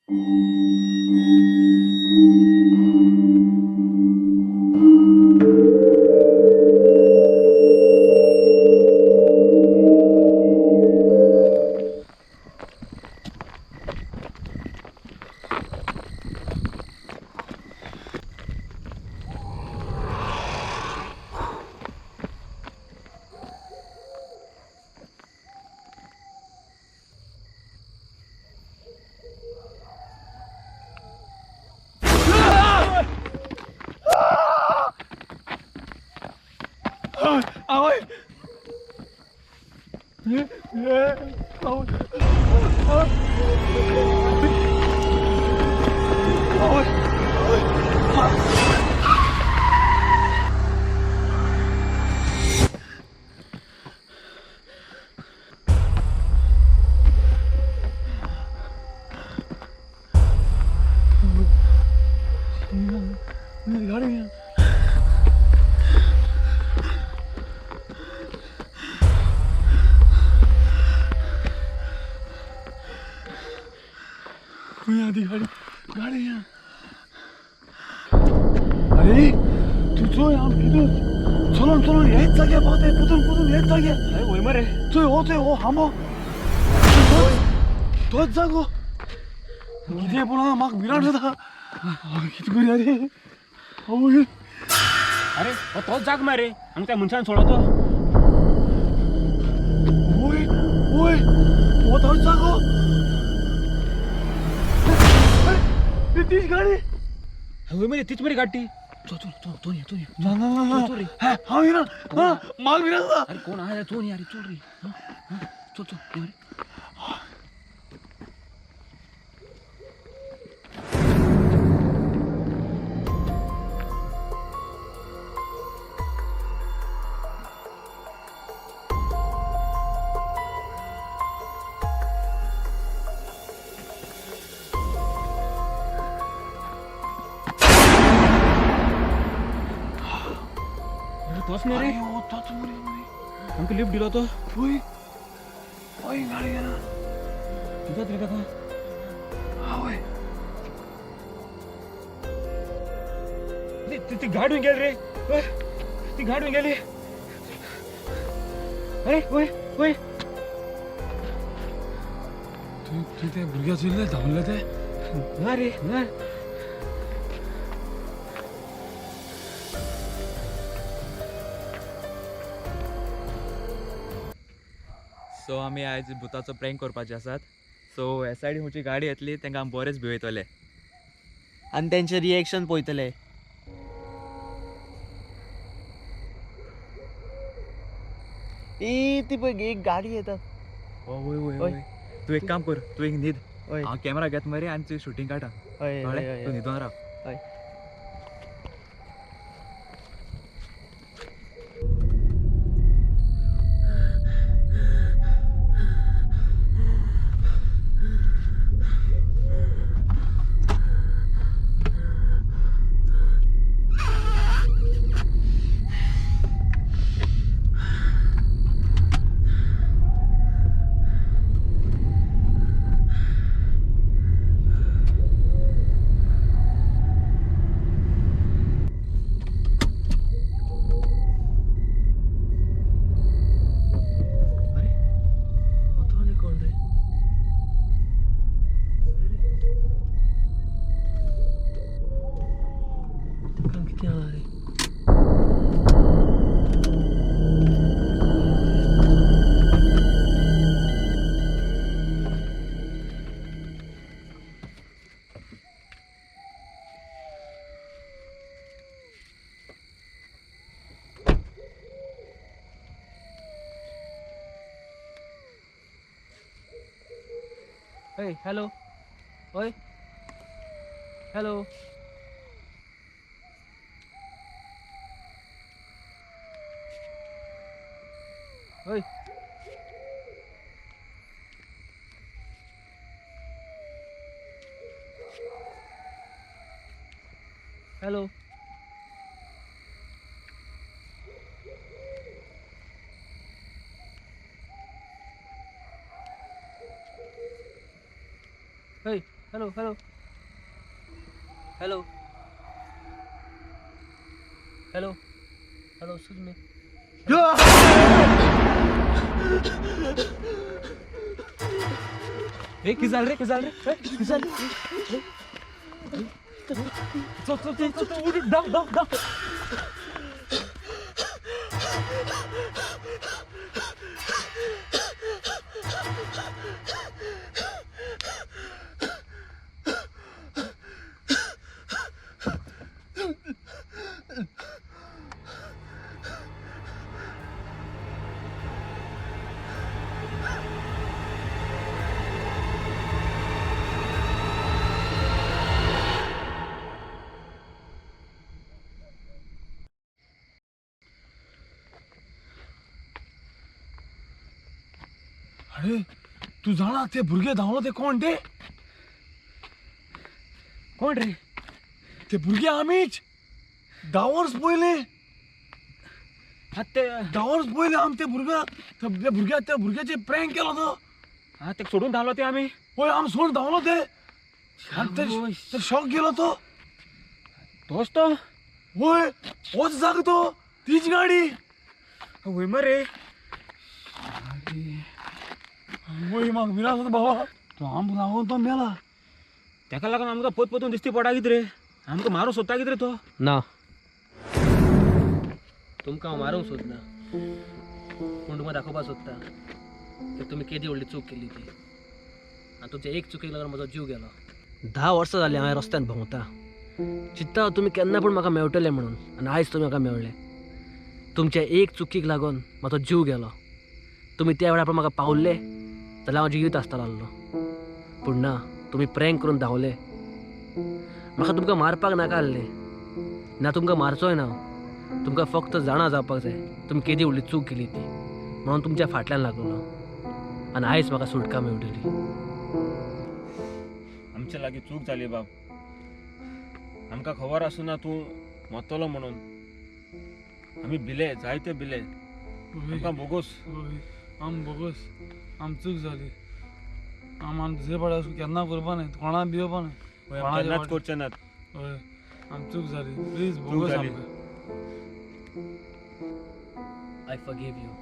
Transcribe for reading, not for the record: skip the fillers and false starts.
गाडी. अरे तू चोय आमकां चलोन चलोन हेच जाग्यार पावताय, पुतून पुतून हेच जाग्यार. अरे वय मरे, चोय हो चोय हो हांबो तोच जागो. कितें पूण म्हाका भिरांत जाता. कितें करूया रे? आवय. अरे हो तोच जाग मरे, आमकां त्या मनशान सोडलो तो. वय वय हो तोच जागो. तीच गाडी. हय मरे, तीच मरे गाडी. चल चल चल चल चल. ना ना ना ना, हांव येना, म्हाका भिरांत जाता. अरे कोण आहा? चल यार, चल रे, चल चल रे. तोच न्ही रे? तोच मरे. आमकां लिफ्ट दिलो तो. वय वय गाडी येना. कितें रे ताका? आवय. ती गाडी गेली रे, ती गाडी गेली. अरे वय वय. तुवें तुवें त्या भुरग्या चोयल्लें धांवल्लें तें? ना रे ना. सो आमी आयज भुताचो प्रँक करपाचे आसात. सो हे सायडीन खंयची गाडी येतली तांकां आमी बरेच भिवयतले आनी तेंचे रिएक्शन पळयतले. ए ती पळय एक गाडी येता. वय वय वय, तूं एक काम कर, तूं एक न्हीद, हांव कॅमेरा घेत मरे आनी तुवें शुटींग काडटा. कळ्ळें? तूं न्हिदोन राव. हय. Hey, hello. Oi. Hello. Oi. Hello. Hey, Hello hello hello hello hello excuse me. हे किती झालं रे, किती झालं रे, किती झालं? चल चल चल चल, उठ, धाव धाव धाव. अरे तू जाणा ते भुरगे धांवलो ते कोण ते? कोण रे ते भुरगे आमीच 10 वर्स पयले. हा ते 10 वर्स पयले आम ते भुरग्या त्या भुरग्या त्या भुरग्याचे प्रँक केलो तो. हा ते सोडून धावलो ते आमी. वय आम सोडून धांवलो ते आनी ते शॉक गेलो तो. तोच तो. वय होच जाग तो, तीच गाडी. वय मरे. वय म्हाका भिरांत जाता बाबा, तो आमकां लागून तो मेला. तेका लागून आमकां पोत पोतून दिसती पडा कितें रे, आमकां मारूंक सोदता कितें रे तो? ना तुमकां हांव मारूंक सोदना, पूण तुमकां दाखोवपाक सोदता की तुमी केदी व्हडली चूक केली ती. आनी तुमच्या एक चुकीक लागून म्हजो जीव गेलो. 10 वर्सां जालीं हांव रस्त्यान भोंवता, चिंत्ता तुमी केन्ना पूण म्हाका मेळटले म्हणून, आनी आयज तुमी म्हाका मेळ्ळे. तुमच्या एक चुकीक लागून म्हजो जीव गेलो. तुमी त्या वेळार पूण म्हाका पावल्ले जाल्यार हांव जिवीत आसतालो आसलो, पूण ना, तुमी प्रँक करून धांवले. म्हाका तुमकां मारपाक नाका आसलें, ना तुमकां मारचोय ना, तुमकां फक्त जाणा जावपाक जाय तुमी केदी व्हडली चूक केली ती, म्हणून तुमच्या फाटल्यान लागलो आनी आयज म्हाका सुटका मेळटली. आमच्या लागीं चूक जाली बाब, आमकां खबर आसूं ना तूं मरतलो म्हणून. आमी भिले, जायते भिले, आमकां बोगोस. आम बोगस, आम चूक जाली. आम आम दुसरे फावटी अशें केन्ना करपा न्हय, कोणा भियोवपा न्हय, केन्नाच करचे नात. हय आम चूक जाली, प्लीज बोगस आमकां. I forgive you.